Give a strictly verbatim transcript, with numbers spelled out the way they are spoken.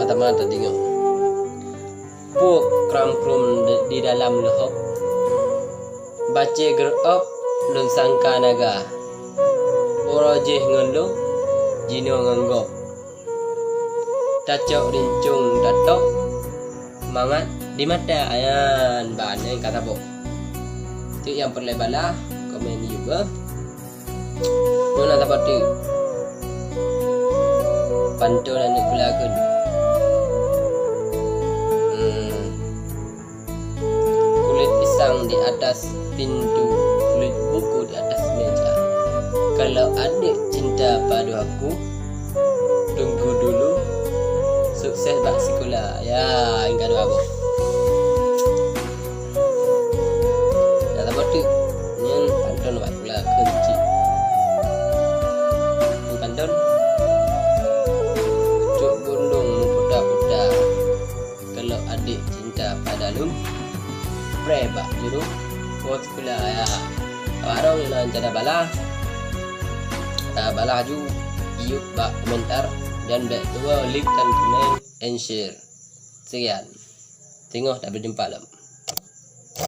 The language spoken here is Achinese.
Teuma tadeungoe. Puek kram-krum di, di dalam leuhob. Bacée geureuob lôn sangka naga. Uroe jih ngon lôn jinoe ngon gob. Tacok rincong tatôb mangat di mata, nyan ban nyang ka saboh. Teuk nyang peureulée balaih, komen di YouTube. Nyoe na saboh teuk. Pantôn aneuk sikula kheun. Hmm. Kulit pisang di atas pintu, kulit buku di atas meja. Kalau adik cinta padaku, tunggu dulu, sukses bak sikula. Ya, nyang ka dua boh. Nyang saboh teuk, nyan pantôn bak sikula kheun cit. Nyan pantôn. Pucuk gundong meuputa-puta. Kalau adik cinta pada lôn, preh bak jurông sikula, ya. Barô nyoe na cara balaih. Tabalaih ju, iyup bak komentar, dan bék lupa like dan komen and share. Sekian. Singoh tabeujeumpa lom.